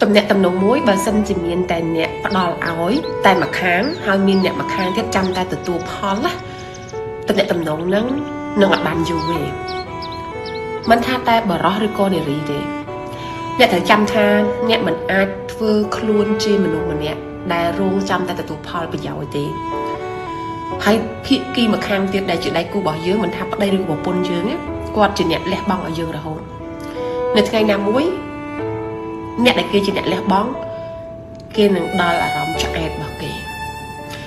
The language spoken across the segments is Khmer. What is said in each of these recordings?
ទំនាក់ទំនងមួយបើសិនជាមានតែអ្នកផ្ដល់ឲ្យតែម្ខាងហើយមានអ្នកម្ខាងទៀតចាំតែទទួលផលណាទំនាក់ទំនងហ្នឹងនឹងអត់បានយូរទេមិនថាតែបរោះឬក៏នារីទេអ្នកត្រូវចាំថាអ្នកមិនអាចធ្វើខ្លួនជាមនុស្សម្នាក់ដែលរងចាំតែទទួលផលប្រយោជន៍ទេហើយភាគីម្ខាងទៀតដែលជាដៃគូរបស់យើងមិនថាប្តីឬក៏ប្រពន្ធយើងគាត់ជាអ្នកលះបង់ឲ្យយើងរហូតនៅថ្ងៃណាមួយអ្នកដែលគេជាអ្នកលះបង់គេនឹងដល់អារម្មណ៍ឆ្អែតរបស់គេ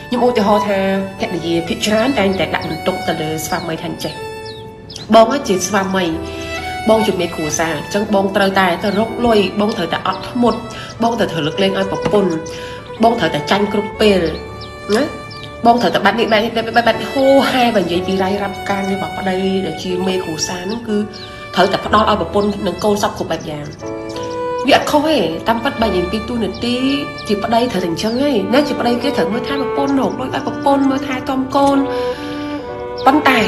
ខ្ញុំឧទាហរណ៍ថាភរិយាភិកច្រើនតែងតែដាក់បន្ទុកទៅលើស្វាមីថាចេះបងជាស្វាមីបងជាមេគ្រួសារអញ្ចឹងបងត្រូវតែទៅរកលុយបងត្រូវតែអត់ធ្មត់បងត្រូវលើកលែងឲ្យប្រពន្ធបងត្រូវតែចាញ់គ្រប់ពេលណាបងត្រូវតែបាត់នេះបែបនេះបែបហូហែបើនិយាយពីរៃរាប់ការងាររបស់ប្តីដែលជាមេគ្រួសារហ្នឹងគឺត្រូវតែផ្ដល់ឲ្យប្រពន្ធនិងកូនសពគ្រប់បែបយ៉ាងវាអត់ខុសទេតាមពិតបើនិយាយពីទូនាទីជាប្តីត្រូវតែអញ្ចឹងឯងណាជាប្តីគេត្រូវមើលថែប្រពន្ធរកលុយឲ្យប្រពន្ធមើលថែទាំកូនប៉ុន្តែ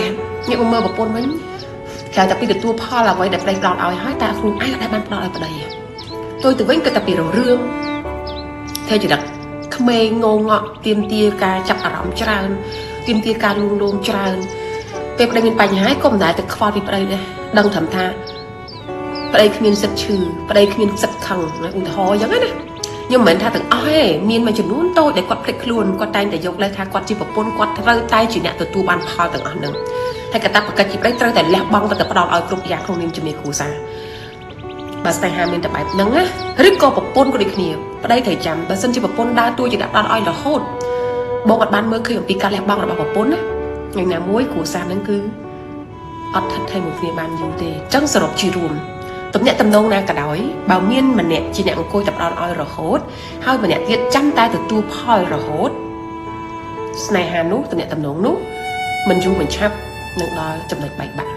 ងាកមកមើលប្រពន្ធវិញក្រៅតែពីទទួលផលអ្វីដែលប្តីផ្ដល់ឲ្យហើយតែខ្លួនឯងអត់ដែលបានផ្ដល់ឲ្យប្តីទោះទៅវិញក៏តែពីររឿងធ្វើចរិតក្មេងងងក់ទាមទារការចាប់អារម្មណ៍ច្រើនទាមទារការលួងលោមច្រើនពេលប្តីមានបញ្ហាក៏មិនដែលទៅខ្វល់ពីប្តីដែរដឹងត្រឹមថាប្តីគ្មានសិទ្ធឈឺប្តីគ្មានសិទ្ធខឹងឧទាហរណ៍អញ្ចឹងណាខ្ញុំមិនមែនថាទាំងអស់ទេមានមួយចំនួនតូចដែលគាត់ភ្លេចខ្លួនគាត់តែងតែយកលេសថាគាត់ជាប្រពន្ធគាត់ត្រូវតែជាអ្នកទទួលបានផលទាំងអស់ហ្នឹងហើយកាតព្វកិច្ចជាប្តីត្រូវតែលះបង់ទៅតែផ្ដល់ឲ្យគ្រប់យ៉ាងក្នុងនាមជាមេគ្រួសារបើស្នេហាមានតែបែបហ្នឹងណាឬក៏ប្រពន្ធក៏ដូចគ្នាប្តីត្រូវចាំបើសិនជាប្រពន្ធដើរតួជាអ្នកផ្ដល់ឲ្យរហូតបងអត់បានមើលឃើញអំពីការលះបង់របស់ប្រពន្ធណាថ្ងៃណាមួយគ្រួសារហ្នឹងគឺអត់ថិតថេរមួយគ្នាបានយូរទេអញ្ចឹងសរុបជារួមទំនាក់ទំនងណាក៏ដោយបើមានម្នាក់ជាអ្នកអង្គុយតែផ្ដល់ឲ្យរហូតហើយម្នាក់ទៀតចាំតែទទួលផលរហូតស្នេហានោះទំនាក់ទំនងនោះមិនយូរមិនឆាប់នឹងដល់ចំណុចបែកបាក់។